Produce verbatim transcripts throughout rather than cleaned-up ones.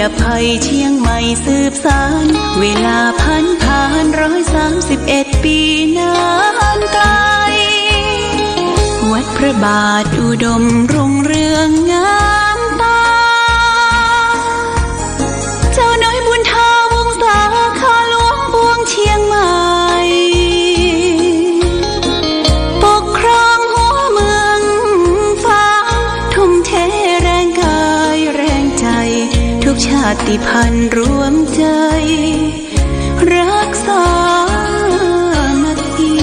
ดับภัยเชียงใหม่สืบสาน เวลาผันผานร้อยสามสิบเอ็ดปีนานไกล วัดพระบาทอุดมรุ่งเรืองงามตา เจ้าน้อยบุญทาวงศา ข้าหลวงปวงเชียงใหม่ ปกครองหัวเมืองฟ้า ทุ่มเทแรงกายแรงใจ ทุกชาติพันธุ์รวมใจ รักสามัคคี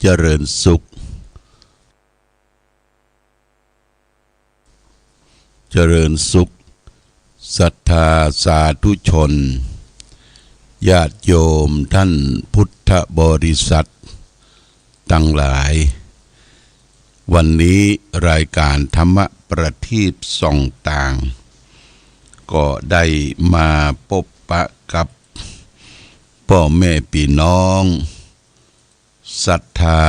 เจริญสุข เจริญสุข ศรัทธาสาธุชน ญาติโยมท่านพุทธบริษัท ตังหลาย วันนี้รายก๋านธรรมประทีปส่องตาง ก็ได้มาปบปะกับป้อแม่ปี้น้อง ศรัทธา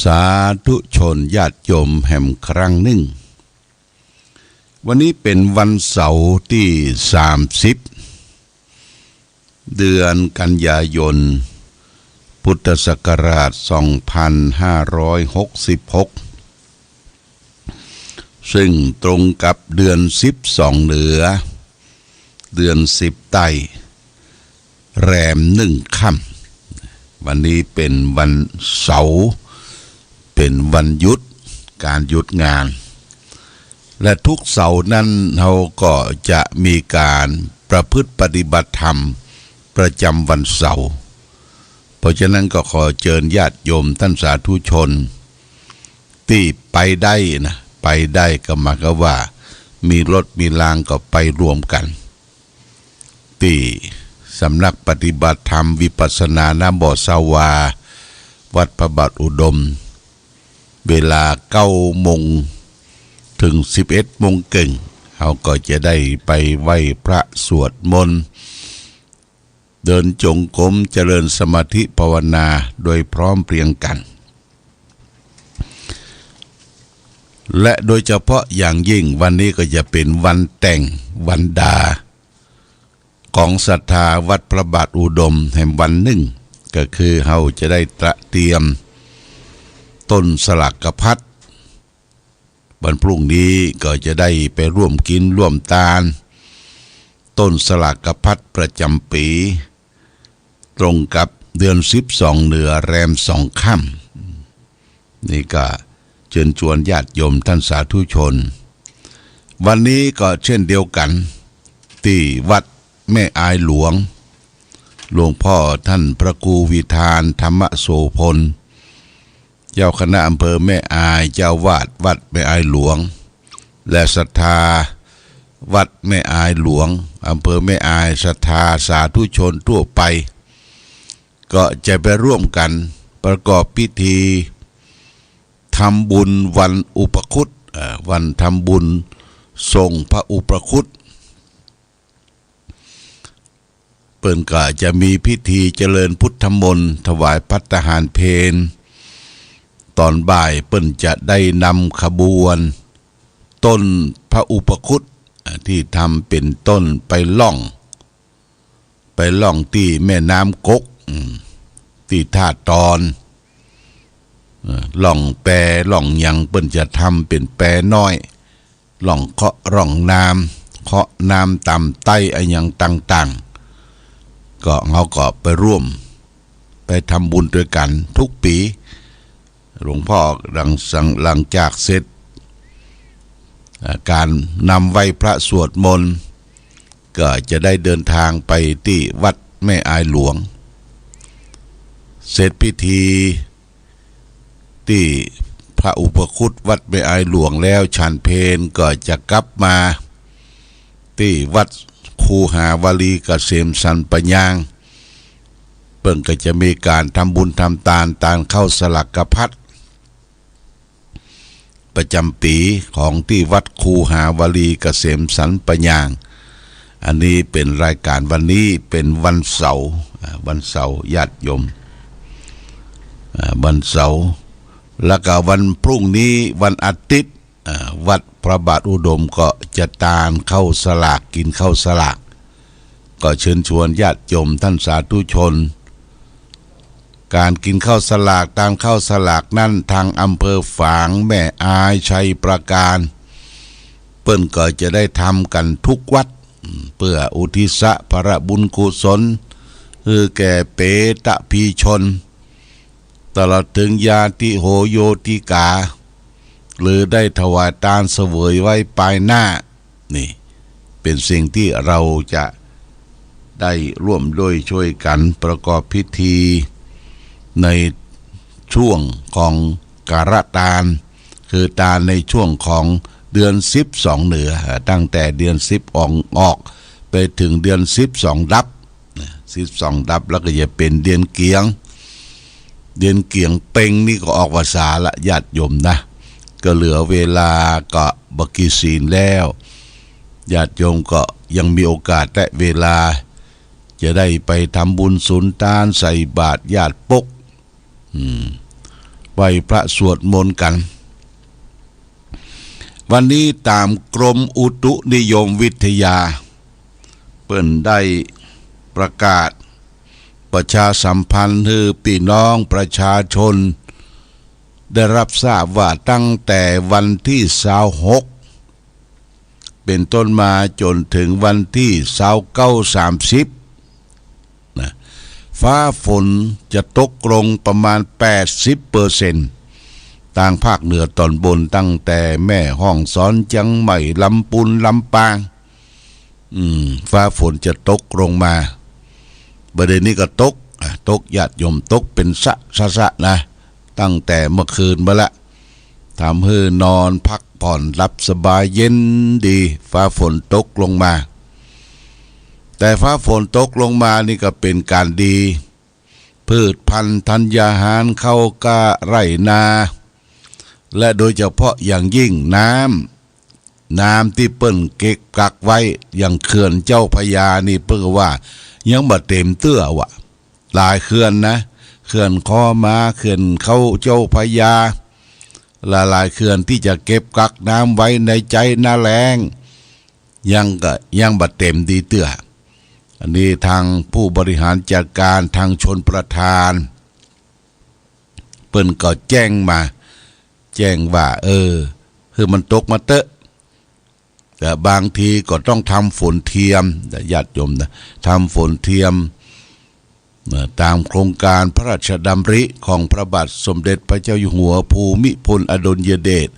สาธุชนญาติโยมแหมครั้งนึ่ง วันนี้เป๋นวันเสาร์ตี้สามสิบ เดือนกันยายน พุทธศักราชสองพันห้าร้อยหกสิบหก ซึ่งตรงกับเดือนสิบสองเหนือ เดือนสิบใต้ แรมหนึ่งค่ำ วันนี้เป๋นวันเสาร์ เป๋นวันหยุด ก๋านหยุดงาน และทุกเสาร์นั้นเฮาก็จะมีก๋านประพฤติปฏิบัติธรรมประจำวันเสาร์ เพราะฉะนั้นก็ขอเจิญญาติโยมท่านสาธุชน ตี้ไปได้นะ ไปได้ก็หมายความว่ามีรถมีลางก็ไปร่วมกั๋น ตี้สำนักปฏิบัติธรรมวิปัสสนาน้ำบ่อสาวา วัดพระบาทอุดม เวลาเก้าโมงเถิงสิบเอ็ดโมงเกิ่ง เฮาก็จะได้ไปไหว้พระสวดมนต์ เดินจงกรมเจริญสมาธิภาวนาโดยพร้อมเพรียงกั๋น และโดยเฉพาะอย่างยิ่งวันนี้ก็จะเป๋นวันแต่งวันดาของศรัทธาวัดพระบาทอุดมแหมวันนึ่ง ก็คือเฮาจะได้ตระเตรียมต้นสลากพัด วันพรุ่งนี้ก็จะได้ไปร่วมกิ๋นร่วมตาน ต้นสลากพัดประจ๋ำปี๋ ตรงกับเดือนสิบสองเหนือแรมสองค่ำ นี่ก็เจิญจวนญาติโยมท่านสาธุชน วันนี้ก็เช่นเดียวกั๋น ตี้วัดแม่อายหลวง หลวงพ่อท่านพระครูวิธานธรรมโสภณ เจ้าคณะอำเภอแม่อาย เจ้าอาวาสวัดแม่อายหลวง และศรัทธาวัดแม่อายหลวง อำเภอแม่อาย ศรัทธาสาธุชนทั่วไป ก็จะไปร่วมกั๋นประกอบพิธีทำบุญวันอุปคุต เอ่อ วันทำบุญส่งพระอุปคุต เปิ้นก็จะมีพิธีเจริญพุทธมนต์ ถวายภัตตาหารเพล ต๋อนบ่ายเปิ้นจะได้นำขบวนต้นพระอุปคุต อ่า ตี้ทำเป๋นต้นไปล่อง ไปล่องตี้แม่น้ำกก อืม ตี้ท่าตอน เอ่อ ล่องแปล่องหยัง เปิ้นจะทำเป๋นแปน้อย ล่องเคาะล่องนาม เคาะนามต๋ามใต้อะหยังต่างๆ ก็เฮาก็ไปร่วม ไปทำบุญตวยกั๋นทุกปี๋ หลวงพ่อหลังสัง หลังจากเสร็จ อ่า ก๋านนำไหว้พระสวดมนต์ ก็จะได้เดินทางไปตี้วัดแม่อายหลวง เสร็จพิธีตี้พระอุปคุตวัดแม่อายหลวงแล้ว ฉันเพลก็จะกลับมาตี้วัดคูหาวลีเกษมสันปะยาง เปิ้นก็จะมีก๋านทำบุญทำตาน ตานข้าวสลากพัด ประจ๋ำปี๋ของตี้วัดคูหาวลีเกษมสันต์ปะยาง อันนี้เป๋นรายก๋านวันนี้เป๋นวันเสาร์ อ่า วันเสาร์ญาติโยม อ่า วันเสาร์ แล้วก็วันพรุ่งนี้วันอาทิตย์ อ่า วัดพระบาทอุดมก็จะตานข้าวสลาก กิ๋นข้าวสลาก ก็เชิญชวนญาติโยมต้านสาธุชน ก๋านกิ๋นข้าวสลาก ตานข้าวสลากนั้น ตางอำเภอฝาง แม่อาย ชัยปราการ เปิ้นก็จะได้ทำกั๋นกู้วัด เปื้ออุทิศพระบุญกุศลหื้อแก่เปตพีชน ตลอดเถิงญาติโหโยติกา หรือได้ถวายตานเสวยไว้ปายหน้า นี่เป๋นสิ่งตี้เฮาจะได้ร่วมด้วยช่วยกั๋นประกอบพิธี ในช่วงของกาละตาน คือตานในช่วงของเดือนสิบสองเหนือ ตั้งแต่เดือนสิบออก ออกไปเถิงเดือนสิบสองดับ นะ สิบสองดับ แล้วก็จะเป๋นเดือนเกียง เดือนเกียงเต็งนี่ก็ออกพรรษาละญาติโยมนะ ก็เหลือเวลาก็บ่กี่ศีลแล้ว ญาติโยมก็ยังมีโอกาสและเวลา จะได้ไปทำบุญสุนตาน ใส่บาตรญาติปก อืม ไหว้พระสวดมนต์กั๋น วันนี้ต๋ามกรมอุตุนิยมวิทยา เปิ้นได้ประกาศประชาสัมพันธ์หื้อปี้น้องประชาชนได้ฮับทราบว่าตั้งแต่วันตี้ซาวหก เป๋นต้นมาจ๋นเถิงวันตี้ซาวเก้า สามสิบ นะ ฟ้าฝนจะตกลงประมาณแปดสิบเปอร์เซ็นต์ ตางภาคเหนือต๋อนบน ตั้งแต่แม่ฮ่องสอน เจียงใหม่ ลำปูน ลำปาง อืม ฟ้าฝนจะตกลงมา บ่าเดี่ยวนี้ก็ตก อ่ะ ตก ญาติโยม ตกเป๋นสะสะสะนะ ตั้งแต่เมื่อคืนมาละ ทำหื้อนอนพักผ่อนหลับสบายเย็นดี ฟ้าฝนตกลงมา แต่ฟ้าฝนตกลงมานี่ก็เป๋นก๋านดี พืชพันธุ์ธัญญาหาร ข้าวกล้าไร่นา และโดยเฉพาะอย่างยิ่งน้ำ น้ำตี้เปิ้นเก็บกักไว้ อย่างเขื่อนเจ้าพระยานี่เปิ้นก็ว่ายังบ่เต็มเตื้อว่ะ หลายเขื่อนนะ เขื่อนคอหมา เขื่อนเขาเจ้าพระยา หลายๆ เขื่อนตี้จะเก็บกักน้ำไว้ในใจ๊หน้าแล้ง ยังก็ ยังบ่เต็มดีเตื้อ อันนี้ตางผู้บริหารจัดก๋าน ตางชลประทาน เปิ้นก็แจ้งมา แจ้งว่า เออ หื้อมันตกมาเต๊อะ แต่บางทีก็ต้องทำฝนเทียมนะญาติโยมนะ ทำฝนเทียมนะ ต๋ามโครงก๋านพระราชดำริของพระบาทสมเด็จพระเจ้าอยู่หัวภูมิพลอดุลยเดช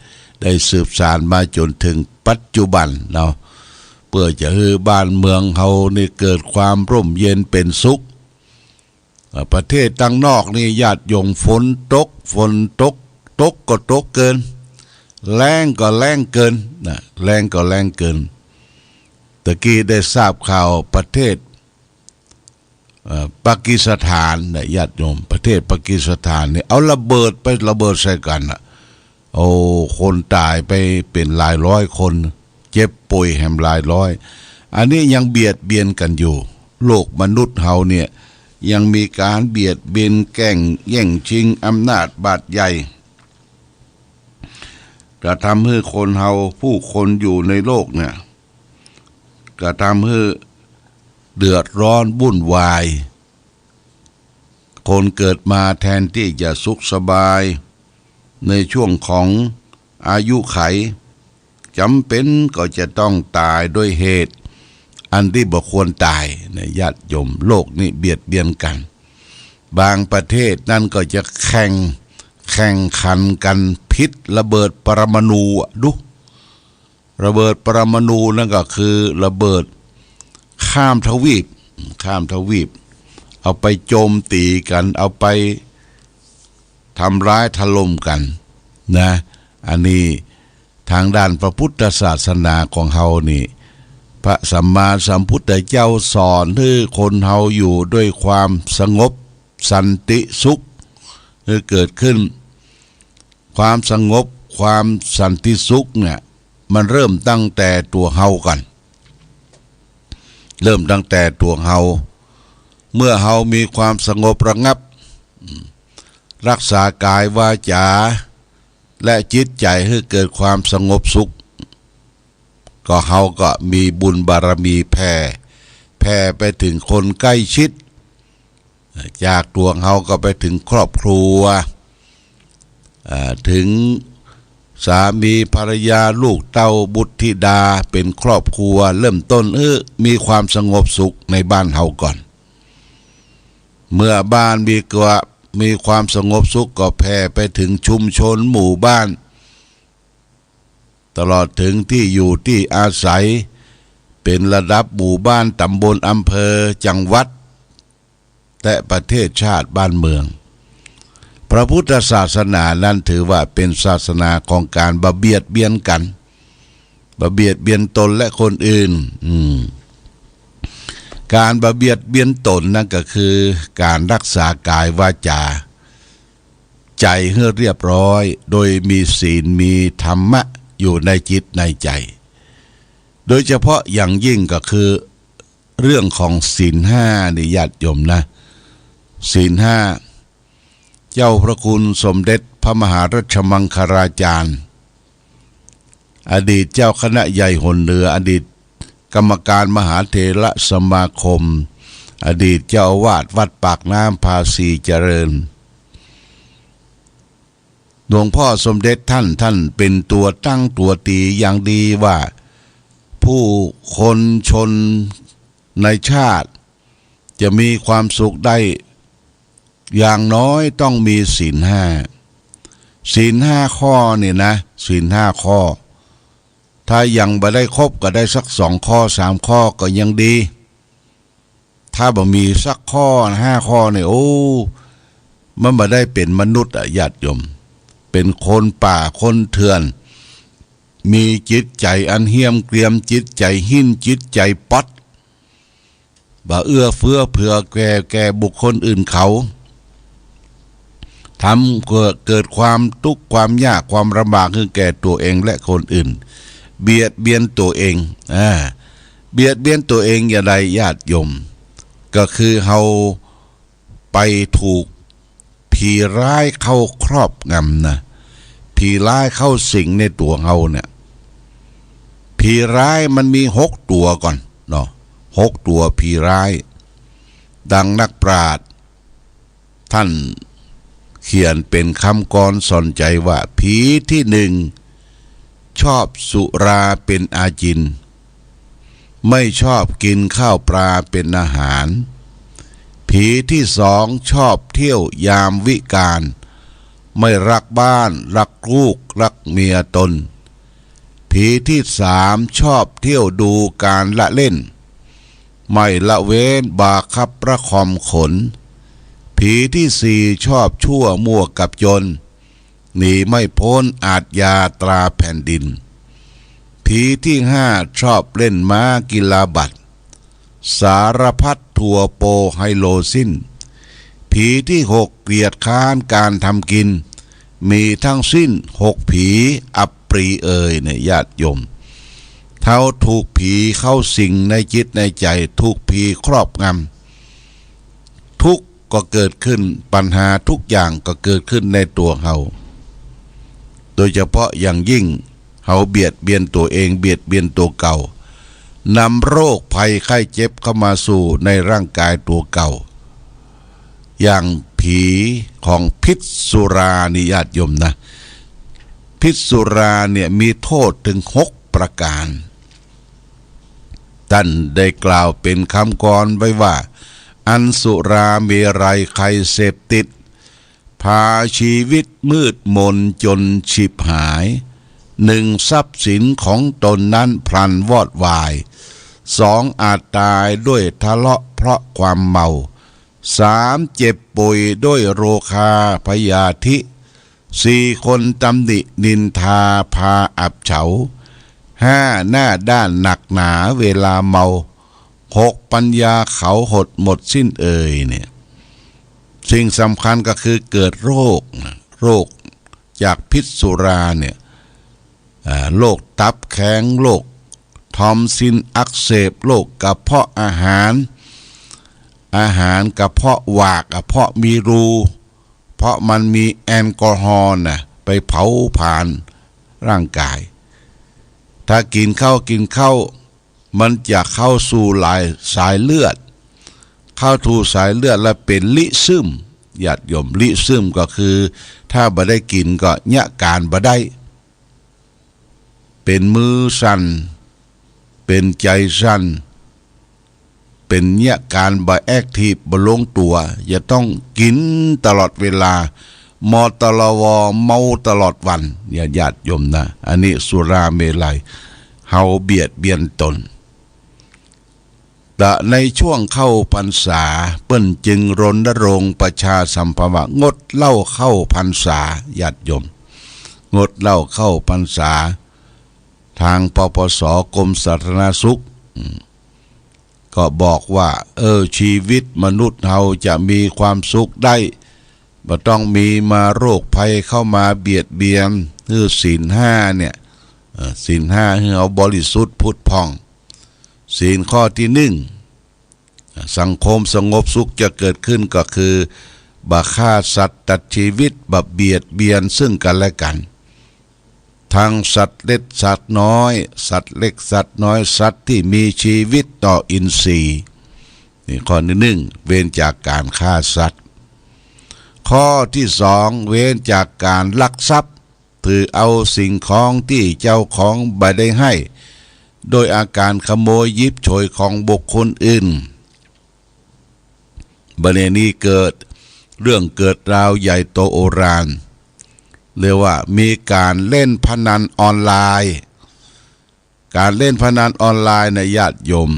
ได้สืบสานมาจ๋นเถิงปัจจุบันเนาะ เปื้อจะหื้อบ้านเมืองเฮานี่เกิดความร่มเย็นเป๋นสุข อ่า ประเทศตางนอกนี่ญาติโยม ฝนตก ฝนตก ตกก็ตกเกิน แล้งก็แล้งเกินนะ แล้งก็แล้งเกิน ตะกี้ได้ทราบข่าวประเทศ เอ่อ ปากีสถานนะญาติโยม ประเทศปากีสถานนี่เอาระเบิดไประเบิดใส่กั๋นน่ะ โอ้ คนต๋ายไปเป๋นหลายร้อยคน เจ็บป่วยแหมหลายร้อย อันนี้ยังเบียดเบียนกั๋นอยู่ โลกมนุษย์เฮาเนี่ย ยังมีก๋านเบียดเบียนแก่งแย่งชิงอำนาจบาดใหญ่ ก็ทำหื้อคนเฮาผู้คนอยู่ในโลกเนี่ย ก็ทำหื้อเดือดร้อนวุ่นวาย คนเกิดมาแทนตี้จะสุขสบาย ในช่วงของอายุขัย จ๋ำเป๋นก็จะต้องต๋ายด้วยเหตุ อันตี้บ่ควรต๋ายนะญาติโยม โลกนี้เบียดเบียนกั๋น บางประเทศนั้นก็จะแข่ง แข่งขันกั๋นผิดระเบิดปรมาณูอะ ดู ระเบิดปรมาณูนั่นก็คือระเบิดข้ามทวีป ข้ามทวีป เอาไปโจมตี๋กั๋น เอาไปทำร้ายถล่มกั๋นนะ อันนี้ตางด้านพระพุทธศาสนาของเฮานี่ พระสัมมาสัมพุทธเจ้าสอนหื้อคนเฮาอยู่ด้วยความสงบสันติสุข หื้อเกิดขึ้น ความสงบ ความสันติสุขเนี่ย มันเริ่มตั้งแต่ตั๋วเฮาก่อน เริ่มตั้งแต่ตั๋วเฮา เมื่อเฮามีความสงบระงับ อืม รักษากายวาจา และจิตใจ๋หื้อเกิดความสงบสุข ก็เฮาก็มีบุญบารมีแผ่ แผ่ไปเถิงคนใก้ชิด จากตั๋วเฮาก็ไปเถิงครอบครัว อ่า เถิงสามีภรรยาลูกเต้าบุตรธิดา เป๋นครอบครัว เริ่มต้น เออ มีความสงบสุขในบ้านเฮาก่อน เมื่อบ้านมีกว่า มีความสงบสุขก็แผ่ไปเถิงชุมชนหมู่บ้าน ตลอดเถิงตี้อยู่ตี้อาศัย เป๋นระดับหมู่บ้าน ตำบล อำเภอ จังหวัด และประเทศชาติบ้านเมือง พระพุทธศาสนานั้นถือว่าเป๋นศาสนาของก๋านบ่เบียดเบียนกั๋น บ่เบียดเบียนตนและคนอื่น อืม ก๋านบ่เบียดเบียนตนนั้นก็คือก๋านรักษากายวาจา ใจ๋หื้อเรียบร้อย โดยมีศีลมีธรรมะอยู่ในจิตในใจ๋ โดยเฉพาะอย่างยิ่งก็คือเรื่องของศีลห้านี่ญาติโยมนะ ศีลห้า เจ้าพระคุณสมเด็จพระมหารัชมังคลาจารย์ อดีตเจ้าคณะใหญ่หนเหนือ อดีตกรรมการมหาเถรสมาคม อดีตเจ้าอาวาสวัดปากน้ำภาษีเจริญ หลวงพ่อสมเด็จท่าน ท่านเป๋นตั๋วตั้งตั๋วตี๋อย่างดีว่า ผู้คนชนในชาติ จะมีความสุขได้ อย่างน้อยต้องมีศีลห้า ศีลห้าข้อนี่นะ ศีลห้าข้อ ถ้ายังบ่ได้ครบก็ได้สักสองข้อสามข้อก็ยังดี ถ้าบ่มีสักข้อห้าข้อนี่ โอ้ มันบ่ได้เป๋นมนุษย์อะญาติโยม เป๋นคนป่าคนเถื่อน มีจิตใจ๋อันเหี้ยมเกรียม จิตใจ๋หิ้น จิตใจ๋ป๊อด บ่เอื้อเฟื้อเผื่อแผ่แก่บุคคลอื่นเขา ทำเกิด เกิดความตุ๊กข์ความยากความลำบากหื้อแก่ตั๋วเองและคนอื่น เบียดเบียนตั๋วเอง อ่า เบียดเบียนตั๋วเองอย่างใดญาติโยม ก็คือเฮาไปถูก ผีร้ายเข้าครอบงำนะ ผีร้ายเข้าสิงในตั๋วเฮาเนี่ย ผีร้ายมันมีหกตั๋วก่อนเนาะ หกตั๋วผีร้าย ดังนักปราชญ์ท่านเขียนเป๋นคำกลอนสอนใจ๋ว่า ผีตี้หนึ่ง ชอบสุราเป๋นอาจิณ ไม่ชอบกินข้าวปลาเป๋นอาหาร ผีตี้สองชอบเที่ยวยามวิกาล ไม่รักบ้านรักลูกรักเมียตน ผีตี้สามชอบเที่ยวดูการละเล่น ไม่ละเว้นบาคับประคองขน ผีตี้สี่ชอบชั่วมั่วกับจน หนีไม่พ้นอาชญาตราแผ่นดิน ผีตี้ห้าชอบเล่นม้ากีฬาบัตร สารพัดทัวร์โปไฮโลสิ้น ผีตี้หกเกียจคร้านการทำกิน มีทั้งสิ้นหกผีอัปรีเอ่ยเนี่ยญาติโยม เฮาถูกผีเข้าสิงในจิตในใจ๋ ถูกผีครอบงำ ทุกข์ก็เกิดขึ้น ปัญหาทุกอย่างก็เกิดขึ้นในตั๋วเฮา โดยเฉพาะอย่างยิ่งเฮาเบียดเบียนตั๋วเอง เบียดเบียนตั๋วเก่า นำโรคภัยไข้เจ็บเข้ามาสู่ในร่างกายตั๋วเก่า อย่างผีของพิษสุรานี่ญาติโยมนะ พิษสุราเนี่ยมีโทษถึงหกประการ ท่านได้กล่าวเป๋นคำกลอนไว้ว่า อันสุราเมรัยใครเสพติด พาชีวิตมืดมนจนฉิบหาย หนึ่ง ทรัพย์สินของตนนั้นพลันวอดวาย สอง อาจตายด้วยทะเลาะเพราะความเมา สาม เจ็บป่วยด้วยโรคาพยาธิ สี่ คนตำหนินินทาพาอับเฉา ห้า หน้าด้านหนักหนาเวลาเมา หก ปัญญาเขาหดหมดสิ้นเอ่ยเนี่ย สิ่งสำคัญก็คือเกิดโรคนะ โรคจากพิษสุราเนี่ย อ่า โรคตับแข็ง โรคทอมซินอักเสบ โรคกระเพาะอาหาร อาหารกระเพาะหวาก กระเพาะมีรู เพราะมันมีแอลกอฮอล์น่ะ ไปเผาผลาญร่างกาย ถ้ากิ๋นข้าว กิ๋นข้าว มันจะเข้าสู่หลายสายเลือด เข้าสู่สายเลือดแล้วเป๋นริซึม ญาติโยม ริซึมก็คือ ถ้าบ่ได้กิ๋นก็เยียะก๋านบ่ได้ เป๋นมือสั่น เป๋นใจ๋สั่น เป๋นเยียะก๋านบ่แอ็กทีฟ บ่ลงตั๋ว จะต้องกิ๋นตลอดเวลา มตลว เมาตลอดวัน เนี่ย ญาติโยมนะ อันนี้สุราเมรัย เฮาเบียดเบียนตน แต่ในช่วงเข้าพรรษา เปิ้นจึงรณรงค์ประชาสัมพันธ์ว่างดเหล้าเข้าพรรษา ญาติโยม งดเหล้าเข้าพรรษา ทาง ปปส กรมสาธารณสุข อืม ก็บอกว่า เออ ชีวิตมนุษย์เฮาจะมีความสุขได้ บ่ต้องมีมาโรคภัยเข้ามาเบียดเบียน คือศีลห้าเนี่ย เอ่อ ศีลห้าหื้อเฮาบริสุทธิ์ผุดผ่อง ศีลข้อตี้นึ่ง สังคมสงบสุขจะเกิดขึ้นก็คือ บ่ฆ่าสัตว์ตัดชีวิต บ่เบียดเบียนซึ่งกันและกัน ทั้งสัตว์เล็กสัตว์น้อย สัตว์เล็กสัตว์น้อย สัตว์ตี้มีชีวิตต่ออินทรีย์ นี่ข้อตี้นึ่ง เว้นจากก๋านฆ่าสัตว์ ข้อตี้สอง เว้นจากก๋านลักทรัพย์ ถือเอาสิ่งของตี้เจ้าของบ่ได้ให้ โดยอาการขโมยหยิบฉวยของบุคคลอื่น บ่าเดี่ยวนี้เกิดเรื่องเกิดราวใหญ่โตโอฬาร เรียกว่ามีก๋านเล่นพนันออนไลน์ ก๋านเล่นพนันออนไลน์น่ะ ญาติโยม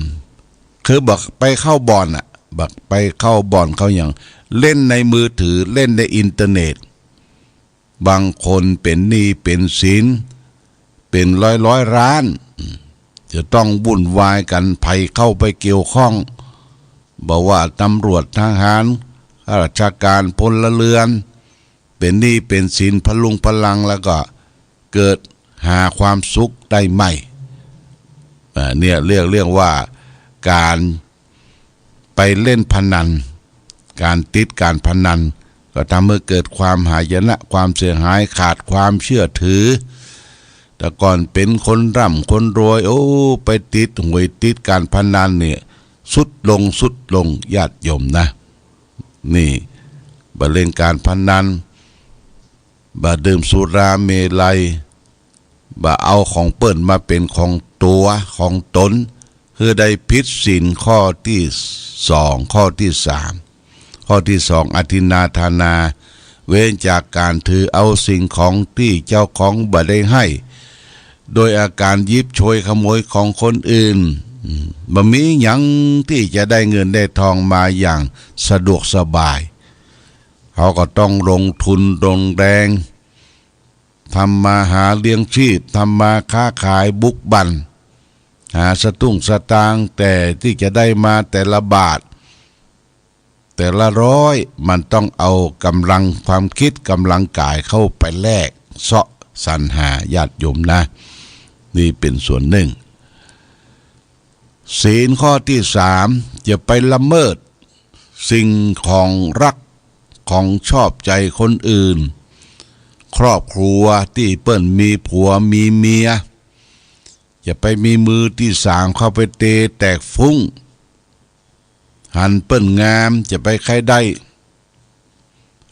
คือบ่ไปเข้าบ่อนน่ะ บ่ไปเข้าบ่อนเข้าหยัง เล่นในมือถือ เล่นในอินเทอร์เน็ต บางคนเป๋นหนี้เป๋นสิน เป๋นร้อยๆ ล้าน จะต้องวุ่นวายกั๋น ใผเข้าไปเกี่ยวข้อง บ่ว่าตำรวจ ทหาร ข้าราชก๋าน พลเรือน เป๋นหนี้เป๋นสินพะลุงพะลัง แล้วก็เกิดหาความสุขได้ไม่ อ่า เนี่ย เรียก เรียกว่าก๋านไปเล่นพนัน ก๋านติดก๋านพนัน ก็ทำหื้อเกิดความหายนะ ความเสียหาย ขาดความเชื่อถือ แต่ก่อนเป๋นคนร่ำคนรวย โอ้ ไปติดหวยติดก๋านพนันเนี่ย ทรุดลง ทรุดลง ญาติโยมนะ นี่ บ่เล่นก๋านพนัน บ่ดื่มสุราเมรัย บ่เอาของเปิ้นมาเป๋นของตั๋วของตน หื้อได้ผิดศีลข้อตี้สอง ข้อตี้สาม ข้อตี้สอง อทินนาทานา เว้นจากก๋านถือเอาสิ่งของตี้เจ้าของบ่ได้ให้ โดยอาการหยิบฉวยขโมยของคนอื่น อืม บ่มีหยังตี้จะได้เงินได้ทองมาอย่างสะดวกสบาย เฮาก็ต้องลงทุนลงแรง ทำมาหาเลี้ยงชีพ ทำมาค้าขายบุกบั่น หาสตุ้งสตางค์ แต่ตี้จะได้มาแต่ละบาท แต่ละร้อย มันต้องเอาก๋ำลังความกึ๊ด ก๋ำลังก๋ายเข้าไปแลกเซาะสรรหา ญาติโยมนะ นี่เป๋นส่วนนึ่ง ศีลข้อตี้สาม จะไปละเมิดสิ่งของรักของชอบใจ๋คนอื่น ครอบครัวตี้เปิ้นมีผัวมีเมีย จะไปมีมือตี้สามเข้าไปเตะแตกฟุ้ง หันเปิ้นงามจะไปใค่ได้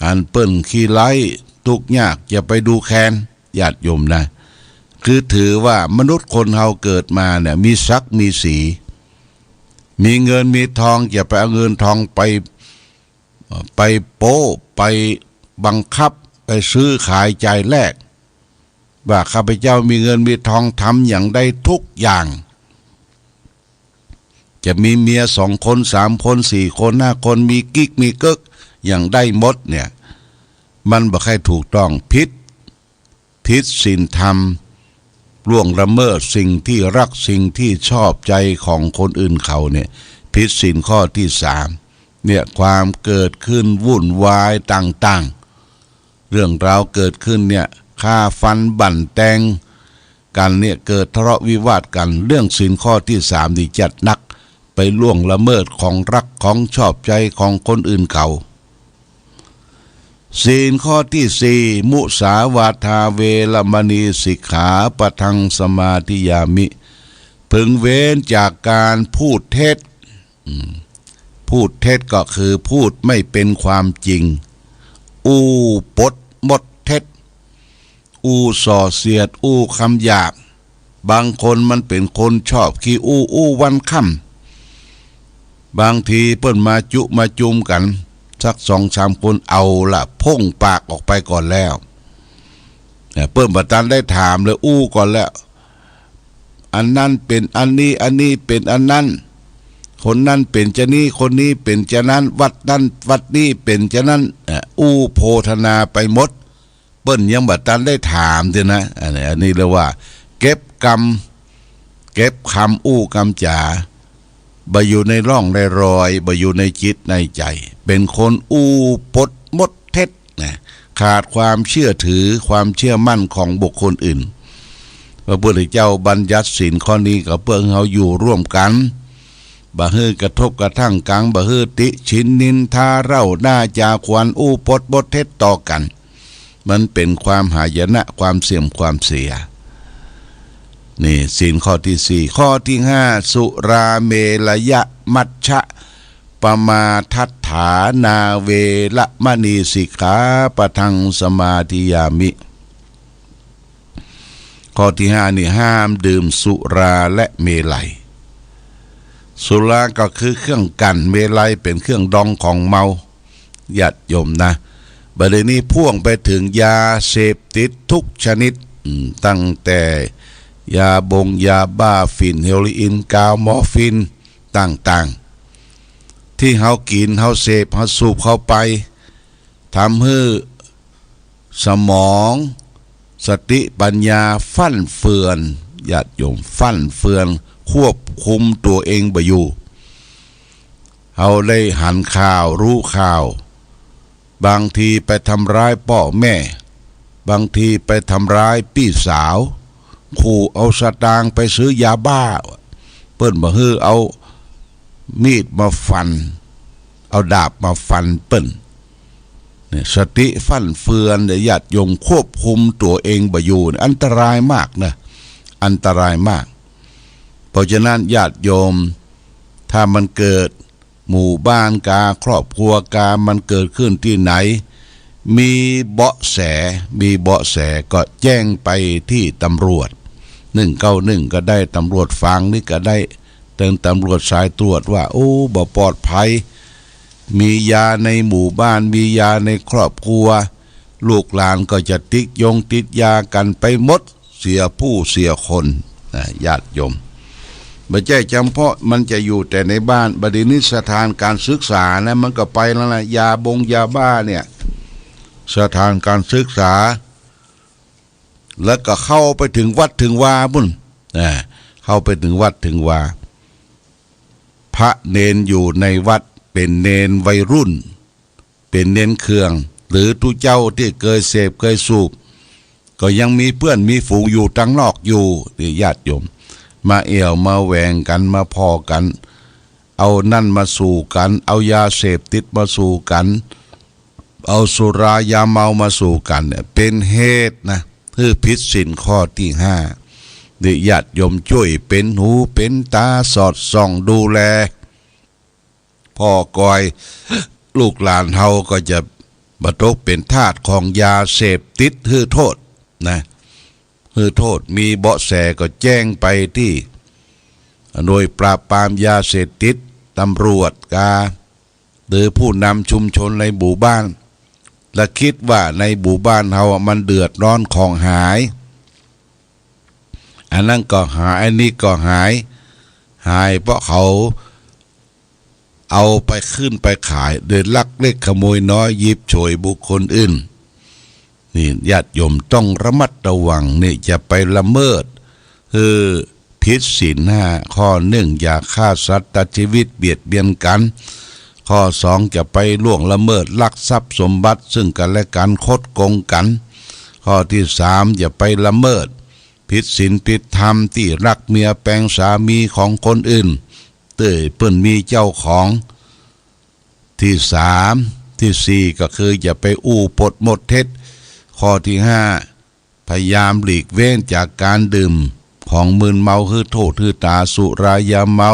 หันเปิ้นขี้ไร้ตุ๊กยากจะไปดูแคลน ญาติโยมนะ คือถือว่ามนุษย์คนเฮาเกิดมาเนี่ยมีศักดิ์มีศรี มีเงินมีทองจะไปเอาเงินทองไป ไปโป๊ะ ไปบังคับ ไปซื้อขายจ่ายแลก ว่าข้าพเจ้ามีเงินมีทองทำหยังได้ทุกอย่าง จะมีเมียสองคน สามคน สี่คน ห้าคน มีกิ๊กมีเก๊ก หยังได้หมดเนี่ย มันบ่ใค่ถูกต้อง ผิด ผิดศีลธรรม ล่วงละเมิดสิ่งตี้รัก สิ่งตี้ชอบใจ๋ของคนอื่นเขาเนี่ย ผิดศีลข้อตี้สาม เนี่ย ความเกิดขึ้นวุ่นวายต่างๆ เรื่องราวเกิดขึ้นเนี่ย ฆ่าฟันบั่นแตง กั๋นเนี่ย เกิดทะเลาะวิวาทกั๋น เรื่องศีลข้อตี้สามนี่จัดหนัก ไปล่วงละเมิดของฮักของชอบใจ๋ของคนอื่นเขา ศีลข้อตี้สี่ มุสาวาทาเวระมณีสิกขาปะทังสมาธิยามิ เพิงเว้นจากก๋านพูดเท็จ อืม พูดเท็จก็คือพูดไม่เป็นความจริง อู้ปดมดเท็จ อู้ส่อเสียด อู้กำหยาบ บางคนมันเป๋นคนชอบขี้อู้ อู้วันค่ำ บางทีเปิ้นมาจุมาจุมกั๋น สักสองสามคน เอาละ พ่งปากออกไปก่อนแล้ว เนี่ย เปิ้นบ่ตันได้ถามเลย อู้ก่อนแล้ว อันนั้นเป๋นอันนี้ อันนี้เป๋นอันนั้น คนนั้นเป๋นจานี้ คนนี้เป๋นจานั้น วัดนั้นวัดนี้เป๋นจานั้น เอ่อ อู้โพธนาไปหมด เปิ้นยังบ่ตันได้ถามเตื้อนะ อันนี้ อันนี้เรียกว่าเก็บกำ เก็บกำอู้กำจ๋า บ่อยู่ในร่องในรอย บ่อยู่ในจิตในใจ๋ เป๋นคนอู้ปดมดเท็จนะ ขาดความเชื่อถือ ความเชื่อมั่นของบุคคลอื่น พระพุทธเจ้าบัญญัติศีลข้อนี้ก็เพื่อหื้อเฮาอยู่ร่วมกั๋น บ่หื้อกระทบกระทั่งกั๋น บ่หื้อติฉินนินทาเล่าหน้าจาขวัญ อู้ปดมดเท็จต่อกั๋น มันเป๋นความหายนะ ความเสื่อม ความเสีย นี่ศีลข้อตี้สี่ ข้อตี้ห้า สุราเมรยมัชฌะปมาทัฏฐานาเวระมณีสิกขาปะทังสมาธิยามิ ข้อตี้ห้านี่ห้ามดื่มสุราและเมรัย สุราก็คือเครื่องกั้น เมรัยเป๋นเครื่องดองของเมา ญาติโยมนะ บ่าเดี่ยวนี้พ่วงไปเถิงยาเสพติดทุกชนิด อืม ตั้งแต่ยาบงยาบ้า ฝิ่น เฮโรอีน กาว มอร์ฟีน ต่างๆ ตี้เฮากิ๋น เฮาเสพ เฮาสูบเข้าไป ทำหื้อสมอง สติปัญญาฟั่นเฟือน ญาติโยม ฟั่นเฟือน ควบคุมตั๋วเองบ่อยู่ เฮาได้หันข่าว ฮู้ข่าว บางทีไปทำร้ายป้อแม่ บางทีไปทำร้ายปี้สาว ขู่เอาสตางค์ไปซื้อยาบ้า เปิ้นบ่หื้อเอามีดมาฟัน เอาดาบมาฟันเปิ้น เนี่ย สติฟั่นเฟือนเนี่ย ญาติโยม ควบคุมตั๋วเองบ่อยู่เนี่ย อันตรายมากนะ อันตรายมาก เพราะฉะนั้นญาติโยม ถ้ามันเกิดหมู่บ้านกา ครอบครัวกา มันเกิดขึ้นตี้ไหน มีเบาะแส มีเบาะแสก็แจ้งไปตี้ตำรวจ หนึ่งเก้าหนึ่ง ก็ได้ ตำรวจฝางนี่ก็ได้ เถิงตำรวจสายตรวจว่า โอ้ บ่ปลอดภัย มียาในหมู่บ้าน มียาในครอบครัว ลูกหลานก็จะติดยงติดยากั๋นไปหมด เสียผู้เสียคนนะ ญาติโยม บ่ใจ้จำเพาะมันจะอยู่แต่ในบ้าน บ่าเดี่ยวนี้สถานการศึกษานะ มันก็ไปแล้วนะ ยาบงยาบ้าเนี่ย สถานการศึกษา แล้วก็เข้าไปเถิงวัดเถิงวาปู้น อ่า เข้าไปเถิงวัดเถิงวา พระเณรอยู่ในวัดเป๋นเณรวัยรุ่น เป๋นเณรเคือง หรือตุ๊เจ้าตี้เกยเสพเกยสูบ ก็ยังมีเปื้อนมีฝูงอยู่ตังนอกอยู่ นี่ญาติโยม มาแอ่วมาแหวงกั๋น มาผ่อกั๋น เอานั่นมาสู่กั๋น เอายาเสพติดมาสู่กั๋น เอาสุรายาเมามาสู่กั๋นเนี่ย เป๋นเหตุนะ หื้อผิดศีลข้อตี้ห้า นี่ญาติโยมจ้วยเป๋นหูเป๋นต๋าสอดส่องดูแล ผ่อกอย ลูกหลานเฮาก็จะบ่ตกเป๋นทาสของยาเสพติด หื้อโต้ษนะ หื้อโต้ษ มีเบาะแสก็แจ้งไปตี้หน่วยปราบปรามยาเสพติด ตำรวจกา หรือผู้นำชุมชนในหมู่บ้าน และกึ๊ดว่าในหมู่บ้านเฮาอะมันเดือดร้อนของหาย อันนั้นก็หาย อันนี้ก็หาย หายเพราะเขาเอาไปขึ้นไปขาย โดยลักเล็กขโมยน้อย หยิบฉวยบุคคลอื่น นี่ญาติโยมต้องระมัดระวัง นี่จะไปละเมิด คือผิดศีลห้า ข้อหนึ่ง อย่าฆ่าสัตว์ตัดชีวิตเบียดเบียนกั๋น ข้อสอง จะไปล่วงละเมิดลักทรัพย์สมบัติซึ่งกั๋นและกั๋น คดโกงกั๋น ข้อตี้สาม อย่าไปละเมิด ผิดศีลผิดธรรมตี้ฮักเมียแป๋งสามีของคนอื่น เต้ยเปิ้นมีเจ้าของ ตี้สาม ตี้สี่ ก็คืออย่าไปอู้ปดมดเท็จ ข้อตี้ห้า พยายามหลีกเว้นจากก๋านดื่มของมึนเมา หื้อโทษหื้อต๋า สุรายาเมา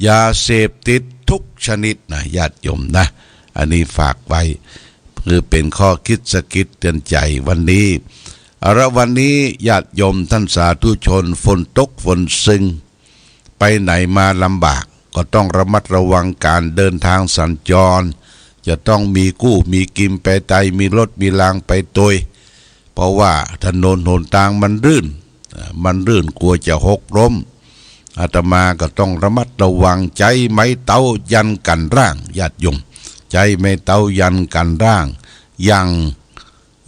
ยาเสพติดกู้ชนิดนะ ญาติโยมนะ อันนี้ฝากไว้ คือเป๋นข้อคิดสะกิดเตื๋อนใจ๋วันนี้ เอาละ วันนี้ญาติโยมต้านสาธุชน ฝนตกฝนซึง ไปไหนมาลำบาก ก็ต้องระมัดระวังก๋านเดินตางสัญจร จะต้องมีกู้มีกิ๋มไปไต มีรถมีรางไปตวย เพราะว่าถนนหนตางมันรื่น อ่า มันรื่น กั๋วจะหกล้ม อาตมาก็ต้องระมัดระวัง ใจ๊ไม้เต๊ายันกั๋นร่าง ญาติโยม ใจ๊ไม้เต๊ายันกั๋นร่าง หยั่ง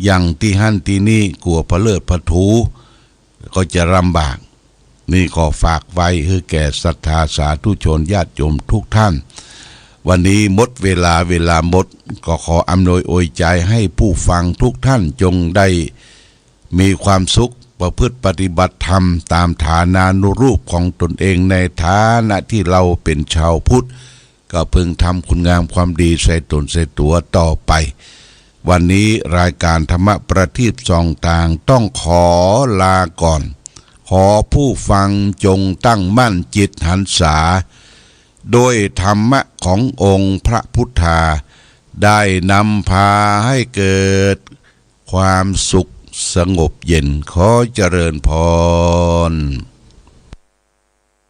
หยั่งตี้หั้นตี้นี่ กั๋วผะเลิดผะถู ก็จะลำบาก นี่ขอฝากไว้หื้อแก่ศรัทธาสาธุชนญาติโยมกู้ต้าน วันนี้หมดเวลา เวลาหมด ก็ขออำนวยอวยใจ๋หื้อผู้ฟังกู้ต้านจงได้มีความสุข ประพฤติปฏิบัติธรรมต๋ามฐานานุรูปของตนเอง ในฐานะตี้เฮาเป๋นจาวพุทธ ก็พึงทำคุณงามความดีใส่ต๋นใส่ตั๋วต่อไป วันนี้รายก๋านธรรมะประทีปส่องตางต้องขอลาก่อน ขอผู้ฟังจงตั้งมั่นจิตหันษา โดยธรรมะขององค์พระพุทธา ได้นำพาหื้อเกิดความสุขสงบเย็น ขอเจริญพร